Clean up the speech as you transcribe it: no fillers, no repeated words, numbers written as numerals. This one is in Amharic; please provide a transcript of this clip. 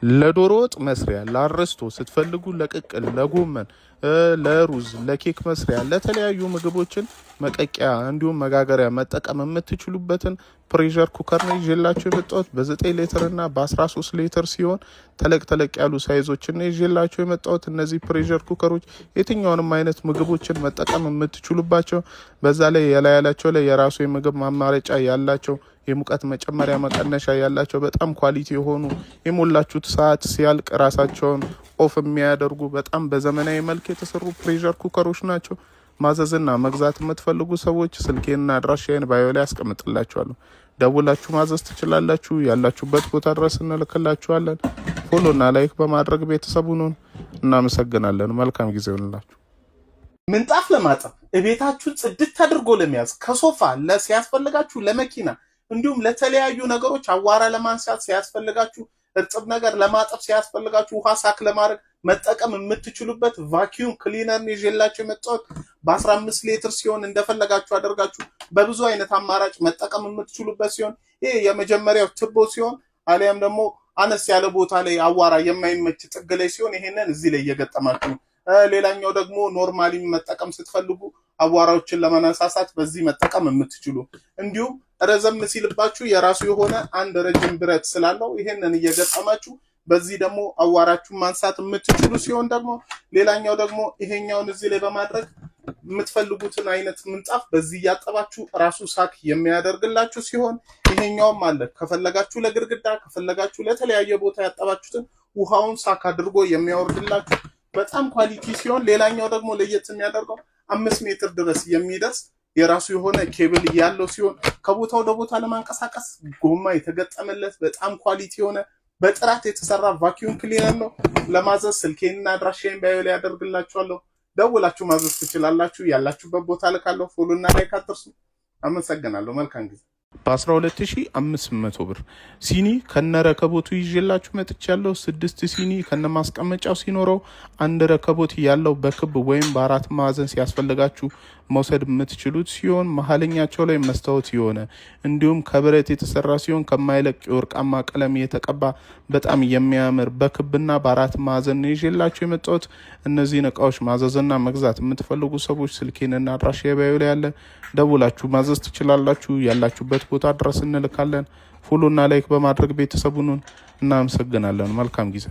ለዶሮ ወጥ መስሪያ፣ ለአሮስቶ ስትፈልጉ፣ ለቅቅል፣ ለጎመን፣ ለሩዝ፣ ለኬክ መስሪያ፣ ለተለያዩ ምግቦችን መቀቀያ እንዲሁም መጋገሪያ መጠቀም የምትችሉበትን pressure cooker ነው ይዤላችሁ የመጣሁት። በ9 ሊትር እና በ13 ሊትር ሲሆን ተለቅ ተለቅ ያሉ size ኦችን ነው ይዤላችሁ የመጣሁት። እነዚህ pressure cooker ኦች የትኛውንም አይነት ምግቦችን መጠቀም የምትችሉባቸው፣ በዛ ላይ የላያላቸው ላይ የራሱ የምግብ ማማረጫ ያላቸው፣ የሙቀት መጨመሪያ መቀነሻ ያላቸው፣ በጣም quality የሆኑ፣ የሞላችሁት ሰዓት ሲያልቅ ራሳቸውን off የሚያደርጉ፣ በጣም በዘመናዊ መልክ የተሰሩ pressure cooker ኦች ናቸው። ማዘዝና መግዛት የምትፈልጉ ሰዎች ስልኬንና አድራሻዬን bio ላይ አስቀምጥላችኋለሁ። ደውላችሁ ማዘዝ ትችላላችሁ። ያላችሁበት ቦታ ድረስ እንልክላችኋለን። Follow ና like በማድረግ ቤተሰብ ሁኑን። እናመሰግናለን። መልካም ጊዜ ይሁንላችሁ። ምንጣፍ ለማጠብ፣ እቤታችሁን ጽድት አድርጎ ለመያዝ፣ ከሶፋ ሲያስፈልጋችሁ፣ ለመኪና እንዲሁም ለተለያዩ ነገሮች አዋራ ለማንሳት ሲያስፈልጋችሁ፣ እርጥብ ነገር ለማጠብ ሲያስፈልጋችሁ፣ ውሃ suck ለማድረግ መጠቀም የምትችሉበት vacuum cleaner ይዤላችሁ የመጣሁት። በ15 ሊትር ሲሆን እንደፈለጋችሁ አደርጋችሁ በብዙ አይነት አማራጭ መጠቀም የምትችሉበት ሲሆን ይሄ የመጀመሪያው ትቦ ሲሆን አሊያም ደግሞ አነስ ያለ ቦታ ላይ አዋራ የማይመች ጥግ ላይ ሲሆን ይሄንን እዚህ ላይ እየገጠማችሁ፣ ሌላኛው ደግሞ normally መጠቀም ስትፈልጉ አቧራዎችን ለመነሳሳት በዚህ መጠቀም የምትችሉ፣ እንዲሁም ረዘም ሲልባችሁ የራሱ የሆነ አንድ ረጅም ብረት ስላለው ይሄንን እየገጠማችሁ በዚህ ደግሞ አዋራችሁን ማንሳት የምትችሉ ሲሆን ደግሞ ሌላኛው ደግሞ ይሄኛውን እዚህ ላይ በማድረግ የምትፈልጉትን አይነት ምንጣፍ በዚህ እያጠባችሁ ራሱ suck የሚያደርግላችሁ ሲሆን ይሄኛውም አለ። ከፈለጋችሁ ለግድግዳ፣ ከፈለጋችሁ ለተለያየ ቦታ ያጠባችሁትን ውሃውን suck አድርጎ የሚያወርድላችሁ በጣም quality ሲሆን ሌላኛው ደግሞ ለየት የሚያደርገው 5 ሜትር ድረስ የሚደርስ የራሱ የሆነ ኬብል ያለው ሲሆን ከቦታ ወደ ቦታ ለማንቀሳቀስ ጎማ የተገጠመለት በጣም quality የሆነ በጥራት የተሰራ vacuum cleaner ነው። ለማዘዝ ስልኬንና አድራሻዬን bio ላይ ያደርግላችኋለሁ። ደውላችሁ ማዘዝ ትችላላችሁ። ያላችሁበት ቦታ ልካለሁ። Follow እና like አትርሱ። አመሰግናለሁ። መልካም ጊዜ። በ12,500 ብር ሲኒ ከነረከቦቱ ይዤላችሁ መጥቻለሁ። ስድስት ሲኒ ከነማስቀመጫው ሲኖረው አንድ ረከቦት ያለው በክብ ወይም በአራት ማዕዘን ሲያስፈልጋችሁ መውሰድ የምትችሉት ሲሆን መሀለኛቸው ላይ መስታወት የሆነ እንዲሁም ከብረት የተሰራ ሲሆን ከማይለቅ የወርቃማ ቀለም የተቀባ በጣም የሚያምር በክብና በአራት ማዕዘን ይዤላችሁ የመጣሁት። እነዚህን እቃዎች ማዘዝና መግዛት የምትፈልጉ ሰዎች ስልኬንና አድራሻ bio ላይ ያለ ደውላችሁ ማዘዝ ትችላላችሁ። ያላችሁበት ቦታ ድረስ እንልካለን። Follow ና like በማድረግ ቤተሰብ ሁኑን። እናመሰግናለን። መልካም ጊዜ።